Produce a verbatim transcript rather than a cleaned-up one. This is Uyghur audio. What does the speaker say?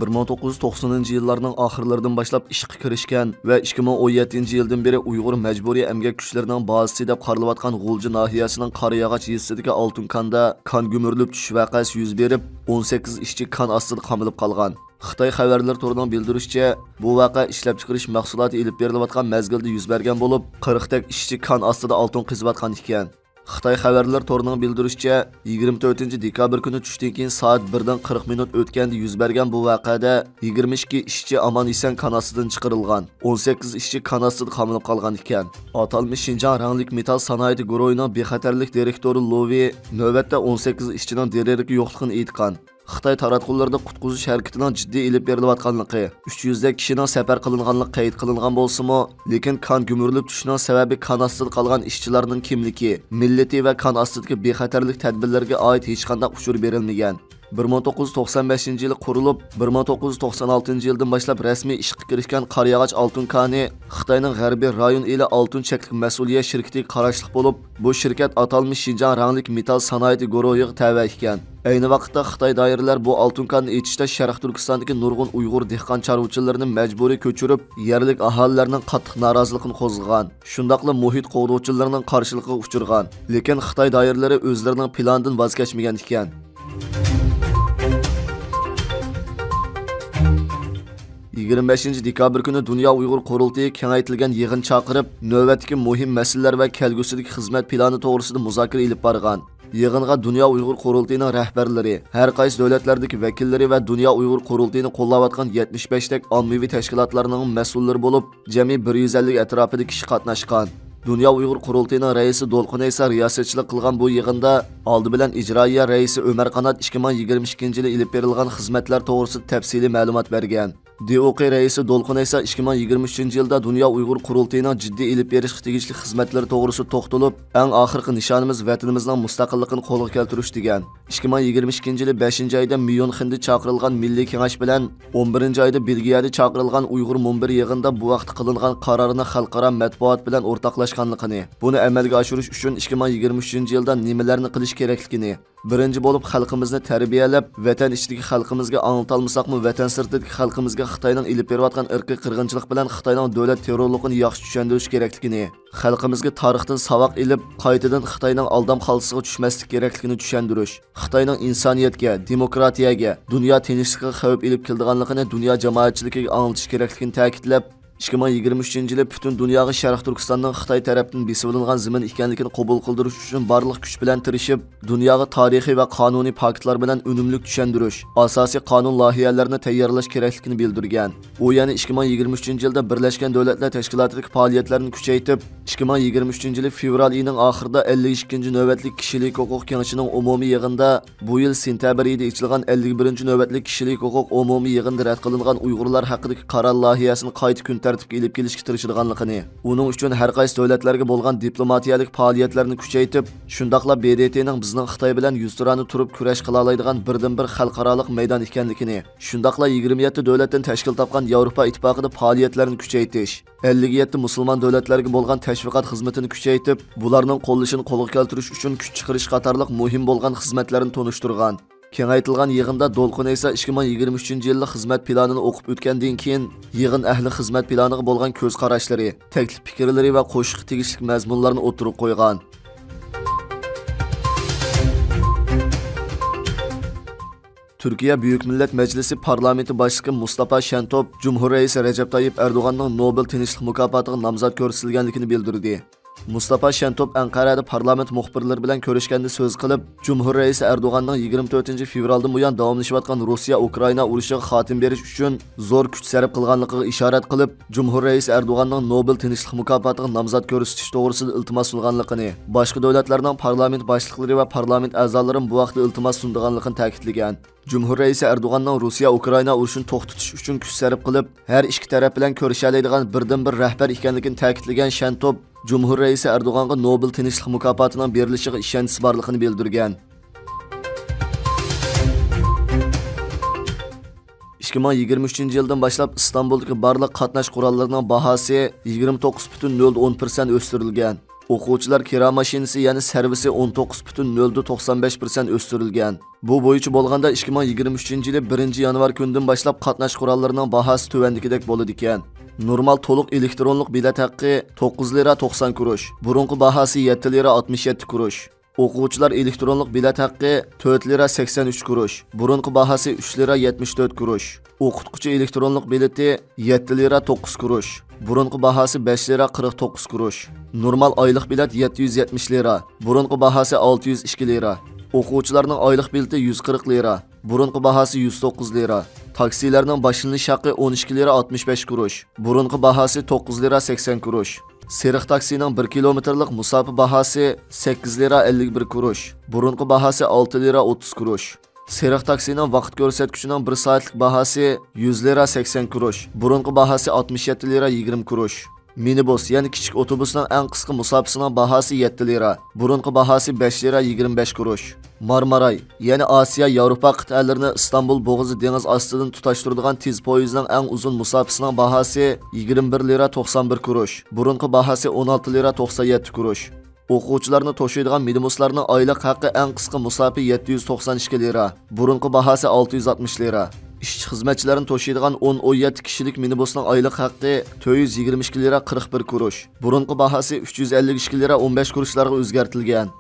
بىر مىڭ توققۇز يۈز توقسىنىنچى يىللارنىڭ ئاخىرلىرىدىن باشلاپ ئىشقا كىرىشكەن ۋە ئىككى مىڭ ئون يەتتىنچى يىلدىن بېرى ئۇيغۇر مەجبۇرىي ئەمگەك كۈچلىرىنىڭ بازىسى دەپ قارىلىۋاتقان غۇلجا ناھىيەسىنىڭ قارىياغاچ يېزىسىدىكى ئالتۇن كاندا كان گۈمۈرۈلۈپ چۈشۈش ۋەقەسى يۈز بېرىپ، ئون سەككىز ئىشچى كان ئاستىدا قامىلىپ قالغان. خىتاي خەۋەرلىرى تورىنىڭ بىلدۈرۈشىچە، بۇ ۋەقە ئىشلەپچىقىرىش مەھسۇلاتى ئېلىپ بېرىلىۋاتقان مەزگىلدە يۈز بەرگەن بولۇپ، قىرىق تەك ئىشچى كان ئاستىدا ئالتۇن قېزىۋاتقان ئىكەن. خىتاي خەۋەرلىرى تورىنىڭ بىلدۈرۈشىچە، يىگىرمە تۆتىنچى دېكابىر كۈنى چۈشتىن كېيىن سائەت بىردىن قىرىق مىنۇت ئۆتكەندە يۈز بەرگەن بۇ ۋەقەدە يىگىرمە ئىككى ئىشچى ئامان-ئېسەن كان ئاستىدىن چىقىرىلغان، ئون سەككىز ئىشچى كان ئاستىدا قامىلىپ قالغان ئىكەن. ئاتالمىش شىنجاڭ رەڭلىك مېتال سانائىتى گۇرۇھىنىڭ بىخەتەرلىك دىرېكتورى لو ۋېي نۆۋەتتە ئون سەككىز ئىشچىنىڭ دېرەكى يوقلۇقىنى ئېيتقان. خىتاي تاراتقۇلىرىدا قۇتقۇزۇش ھەرىكىتىنىڭ جىددىي ئېلىپ بېرىلىۋاتقانلىقى، ئۈچ يۈزدەك كىشىنىڭ سەپەر قىلىنغانلىقى قەيت قىلىنغان بولسىمۇ، لېكىن كان گۈمۈرۈلۈپ چۈشۈشنىڭ سەۋەبى كان ئاستىدا قالغان ئىشچىلارنىڭ كىملىكى، مىللىتى ۋە كان ئاستىدىكى بىخەتەرلىك تەدبىرلىرىگە ئائىت ھېچقانداق ئۇچۇر بېرىلمىگەن. بىر مىڭ توققۇز يۈز توقسان بەشىنچى يىلى قۇرۇلۇپ، بىر مىڭ توققۇز يۈز توقسان ئالتىنچى يىلدىن باشلاپ رەسمىي ئىشقا كىرىشكەن قارىياغاچ ئالتۇن كانى خىتاينىڭ غەربىي رايون ئېلى ئالتۇن چەكلىك مەسئۇلىيەت شىركىتىگە قاراشلىق بولۇپ، بۇ شىركەت ئاتالمىش شىنجاڭ رەڭلىك مېتال سانائىتى گۇرۇھىغا تەۋە ئىكەن. ئەينى ۋاقىتتا خىتاي دائىرىلەر بۇ ئالتۇن كاننى ئېچىشتا شەرقىي تۈركىستاندىكى نۇرغۇن ئۇيغۇر دېھقان چارۋىچىلىرىنى مەجبۇرىي كۆچۈرۈپ، يەرلىك ئاھالىلەرنىڭ قاتتىق نارازىلىقىنى قوزغىغان، شۇنداقلا مۇھىت قوغدىغۇچىلىرىنىڭ قارشىلىقىغا ئۇچرىغان. لېكىن خىتاي دائىرىلىرى ئۆزلىرىنىڭ پىلانىدىن ۋاز كەچمىگەن ئىكەن. يىگىرمە بەشىنچى دېكابىر كۈنى دۇنيا ئۇيغۇر قۇرۇلتىيى كېڭەيتىلگەن يىغىن چاقىرىپ، نۆۋەتتىكى مۇھىم مەسىلىلەر ۋە كەلگۈسىدىكى خىزمەت پىلانى توغرىسىدا مۇزاكىرە ئېلىپ بارغان. يىغىنغا دۇنيا ئۇيغۇر قۇرۇلتىيىنىڭ رەھبەرلىرى، ھەر قايسى دۆلەتلەردىكى ۋەكىللىرى ۋە دۇنيا ئۇيغۇر قۇرۇلتىيىنى قوللاۋاتقان يەتمىش بەشتەك ئاممىۋى تەشكىلاتلارنىڭ مەسئۇللىرى بولۇپ، جەمئىي بىر يۈز ئەللىك ئەتراپىدا كىشى قاتناشقان. دۇنيا ئۇيغۇر قۇرۇلتىيىنىڭ رەئىسى دولقۇن ئەيسا رىياسەتچىلىك قىلغان بۇ يىغىندا ئالدى بىلەن ئىجرائىيە رەئىسى ئۆمەر قانات ئىككى مىڭ يىگىرمە ئىككىنچى يىلى ئېلىپ بېرىلغان خىزمەتلەر توغرىسىدا تەپسىلىي مەلۇمات بەرگەن. دىئۇقى رەئىسى دولقۇن ئەيسا ئىككى مىڭ يىگىرمە ئۈچىنچى يىلدا دۇنيا ئۇيغۇر قۇرۇلتىيىنىڭ جىددىي ئېلىپ بېرىشقا تېگىشلىك خىزمەتلىرى توغرىسىدا توختىلىپ، ئەڭ ئاخىرقى نىشانىمىز ۋەتىنىمىزنىڭ مۇستەقىللىقىنى قولغا كەلتۈرۈش دېگەن. ئىككى مىڭ يىگىرمە ئىككىنچى يىلى بەشىنچى ئايدا ميۇنخېندا چاقىرىلغان مىللىي كېڭەش بىلەن ئون بىرىنچى ئايدا بېلگىيەدە چاقىرىلغان ئۇيغۇر مۇنبىرى يىغىنىدا بۇ ھەقتە قىلىنغان قارارنى خەلقئارا مەتبۇئات بىلەن ئورتاقلاشقانلىقىنى، بۇنى ئەمەلگە ئاشۇرۇش ئۈچۈن ئىككى مىڭ يىگىرمە ئۈچىنچى يىلدا نېمىلەرنى قىلىش كېرەكلىكىنى، بىرىنچى بولۇپ خەلقىمىزنى تەربىيەلەپ، ۋەتەن ئىچىدىكى خەلقىمىزگە ئاڭلىتالمىساقمۇ، ۋەتەن سىرتىدىكى خەلقىمىزگە خىتاينىڭ ئېلىپ بېرىۋاتقان ئىرقىي قىرغىنچىلىق بىلەن خىتاينىڭ دۆلەت تېررورلۇقىنى ياخشى چۈشەندۈرۈش كېرەكلىكىنى، خەلقىمىزگە تارىختىن ساۋاق ئېلىپ، قايتىدىن خىتاينىڭ ئالدام خالتىسىغا چۈشمەسلىك كېرەكلىكىنى چۈشەندۈرۈش، خىتاينىڭ ئىنسانىيەتكە، دېموكراتىيەگە، دۇنيا تىنچلىقىغا خەۋپ ئېلىپ كېلىدىغانلىقىنى دۇنيا جامائەتچىلىكىگە ئاڭلىتىش كېرەكلىكىنى تەكىتلەپ، ئىككى مىڭ يىگىرمە ئۈچىنچى يىلى پۈتۈن دۇنياغا شەرقىي تۈركىستاننىڭ خىتاي تەرەپتىن بېسىۋېلىنغان زېمىن ئىكەنلىكىنى قوبۇل قىلدۇرۇش ئۈچۈن بارلىق كۈچ بىلەن تىرىشىپ، دۇنياغا تارىخىي ۋە قانۇنىي پاكىتلار بىلەن ئۈنۈملۈك چۈشەندۈرۈش، ئاساسىي قانۇن لايىھەلىرىنى تەييارلاش كېرەكلىكىنى بىلدۈرگەن. ئۇ يەنە ئىككى مىڭ يىگىرمە ئۈچىنچى يىلدا بىرلەشكەن دۆلەتلەر تەشكىلاتىدىكى پائالىيەتلەرنى كۈچەيتىپ، ئىككى مىڭ يىگىرمە ئۈچىنچى يىلى فېۋرال ئېيىنىڭ ئاخىرىدا ئەللىك ئىككىنچى نۆۋەتلىك كىشىلىك ھوقۇق كېڭىشىنىڭ ئومۇمىي يىغىنىدا بۇ يىل سېنتەبىر ئېيىدا ئېچىلغان ئەللىك بىرىنچى نۆۋەتلىك كىشىلىك ھوقۇق ئومۇمىي يىغىنىدا رەت قىلىنغان ئۇيغۇرلار ھەققىدىكى قارار لايىھەسىنى قايتا كۈن تەرتىپكە ئېلىپ كېلىشكە تىرىشىدىغانلىقىنى، ئۇنىڭ ئۈچۈن ھەر قايسى دۆلەتلەرگە بولغان دىپلوماتىيەلىك پائالىيەتلەرنى كۈچەيتىپ، شۇنداقلا ب د ت نىڭ بىزنىڭ خىتاي بىلەن يۈزتۇرانە تۇرۇپ كۈرەش قىلالايدىغان بىردىنبىر خەلقئارالىق مەيدان ئىكەنلىكىنى، شۇنداقلا يىگىرمە يەتتە دۆلەتتىن تەشكىل تاپقان ياۋروپا ئىتتىپاقىدا پائالىيەتلەرنى كۈچەيتىش، ئەللىك يەتتە مۇسۇلمان دۆلەتلەرگە بولغان تەشۋىقات خىزمىتىنى كۈچەيتىپ، بۇلارنىڭ قوللىشىنى قولغا كەلتۈرۈش ئۈچۈن كۈچ چىقىرىش قاتارلىق مۇھىم بولغان خىزمەتلەرنى تونۇشتۇرغان. كېڭەيتىلگەن يىغىندا دولقۇن ئەيسا ئىككى مىڭ يىگىرمە ئۈچىنچى يىللىق خىزمەت پىلانىنى ئوقۇپ ئۆتكەندىن كېيىن، يىغىن ئەھلى خىزمەت پىلانىغا بولغان كۆز قاراشلىرى، تەكلىپ پىكىرلىرى ۋە قوشۇشقا تېگىشلىك مەزمۇنلارنى ئوتتۇرىغا قويغان. تۈركىيە بۈيۈك مىللەت مەجلىسى پارلامېنتى باشلىقى مۇستاپا شەنتوپ جۇمھۇر رەئىسى رەجەپ تايىپ ئەردوغاننىڭ نوبېل تىنچلىق مۇكاپاتىغا نامزات كۆرسىتىلگەنلىكىنى بىلدۈردى. مۇستاپا شەنتوپ ئەنقەرەدە پارلامېنت مۇخبىرلىرى بىلەن كۆرۈشكەندە سۆز قىلىپ، جۇمھۇر رەئىسى ئەردوغاننىڭ يىگىرمە تۆتىنچى فېۋرالدىن بۇيان داۋاملىشىۋاتقان روسىيە ئۇكرائىنا ئۇرۇشىغا خاتىمە بېرىش ئۈچۈن زور كۈچ سەرپ قىلغانلىقىغا ئىشارەت قىلىپ، جۇمھۇر رەئىسى ئەردوغاننىڭ نوبېل تىنچلىق مۇكاپاتىغا نامزات كۆرسىتىش توغرىسىدا ئىلتىماس سۇنغانلىقىنى، باشقا دۆلەتلەرنىڭ پارلامېنت باشلىقلىرى ۋە پارلامېنت ئەزالىرىمۇ بۇ ھەقتە ئىلتىماس سۇنىدىغانلىقىنى تەكىتلىگەن. جۇمھۇر رەئىسى ئەردوغاننىڭ روسىيە ئۇكرائىنا ئۇرۇشىنى توختىتىش ئۈچۈن كۈچ سەرپ قىلىپ، ھەر ئىككى تەرەپ بىلەن كۆرۈشەلەيدىغان بىردىنبىر رەھبەر ئىكەنلىكىنى تەكىتلىگەن شەنتوپ، جۇمھۇر رەئىسى ئەردوغانغا نوبېل تىنچلىق مۇكاپاتىنىڭ بېرىلىشىغا ئىشەنچىسى بارلىقىنى بىلدۈرگەن. ئىككى مىڭ يىگىرمە ئۈچىنچى يىلدىن باشلاپ ئىستانبۇلدىكى بارلىق قاتناش قوراللىرىنىڭ باھاسى يىگىرمە توققۇز پۈتۈن نۆل ئون پىرسەنت ئۆستۈرۈلگەن. ئوقۇغۇچىلار كىرا ماشىنىسى، يەنى سېرۋىسى ئون توققۇز پۈتۈن نۆلدە توقسان بەش پىرسەنت ئۆستۈرۈلگەن. بۇ بويىچە بولغاندا، ئىككى مىڭ يىگىرمە ئۈچىنچى يىلى بىرىنچى يانۋار كۈنىدىن باشلاپ قاتناش قوراللىرىنىڭ باھاسى تۆۋەندىكىدەك بولىدىكەن. نورمال تولۇق ئېلېكترونلۇق بېلەت ھەققى توققۇز لىرا توقسان كۇرۇش، بۇرۇنقى باھاسى يەتتە لىرا ئاتمىش يەتتە كۇرۇش. ئوقۇغۇچىلار ئېلېكترونلۇق بېلەت ھەققى تۆت لىرا سەكسەن ئۈچ كۇرۇش، بۇرۇنقى باھاسى ئۈچ لىرا يەتمىش تۆت كۇرۇش. ئوقۇتقۇچى ئېلېكترونلۇق بېلىتى يەتتە لىرا توققۇز كۇرۇش، بۇرۇنقى باھاسى بەش لىرا قىرىق توققۇز كۇرۇش. نورمال ئايلىق بېلەت يەتتە يۈز يەتمىش لىرا، بۇرۇنقى باھاسى ئالتە يۈز ئىككى لىرا. ئوقۇغۇچىلارنىڭ ئايلىق بېلىتى يۈز قىرىق لىرا، بۇرۇنقى باھاسى يۈز توققۇز لىرا. تاكسىلەرنىڭ باشلىنىش ھەققى ئون ئىككى لىرا ئاتمىش بەش كۇرۇش، بۇرۇنقى باھاسى توققۇز لىرا سەكسەن كۇرۇش. سېرىق تاكسىنىڭ بىر كىلومېتىرلىق مۇساپە باھاسى سەككىز لىرا ئەللىك بىر كۇرۇش، بۇرۇنقى باھاسى ئالتە لىرا ئوتتۇز كۇرۇش. سېرىق تاكسىنىڭ ۋاقىت كۆرسەتكۈچىنىڭ بىر سائەتلىك باھاسى يۈز لىرا سەكسەن كۇرۇش، بۇرۇنقى باھاسى ئاتمىش يەتتە لىرا يىگىرمە كۇرۇش. مىنىبۇس، يەنى كىچىك ئوتوبۇسنىڭ ئەڭ قىسقا مۇساپىسىنىڭ باھاسى يەتتە لىرا، بۇرۇنقى باھاسى بەش لىرا يىگىرمە بەش كۇرۇش. مارماراي، يەنى ئاسىيا، ياۋروپا قىتئەلىرىنى ئىستانبۇل بوغۇزى دېڭىز ئاستىدىن تۇتاشتۇرىدىغان تېز پويىزنىڭ ئەڭ ئۇزۇن مۇساپىسىنىڭ باھاسى يىگىرمە بىر لىرا توقسان بىر كۇرۇش، بۇرۇنقى باھاسى ئون ئالتە لىرا توقسان يەتتە كۇرۇش. ئوقۇغۇچىلارنى توشۇيدىغان مىنىبۇسلارنىڭ ئايلىق ھەققى ئەڭ قىسقا مۇساپە يەتتە يۈز توقسان ئىككى لىرا، بۇرۇنقى باھاسى ئالتە يۈز ئاتمىش لىرا. ئىشچى خىزمەتچىلەرنى توشۇيدىغان ئون، ئون يەتتە كىشىلىك مىنىبۇسنىڭ ئايلىق ھەققى تۆت يۈز يىگىرمە ئىككى لىرا قىرىق بىر كۇرۇش، بۇرۇنقى باھاسى ئۈچ يۈز ئەللىك ئىككى لىرا ئون بەش كۇرۇشلارغا ئۆزگەرتىلگەن.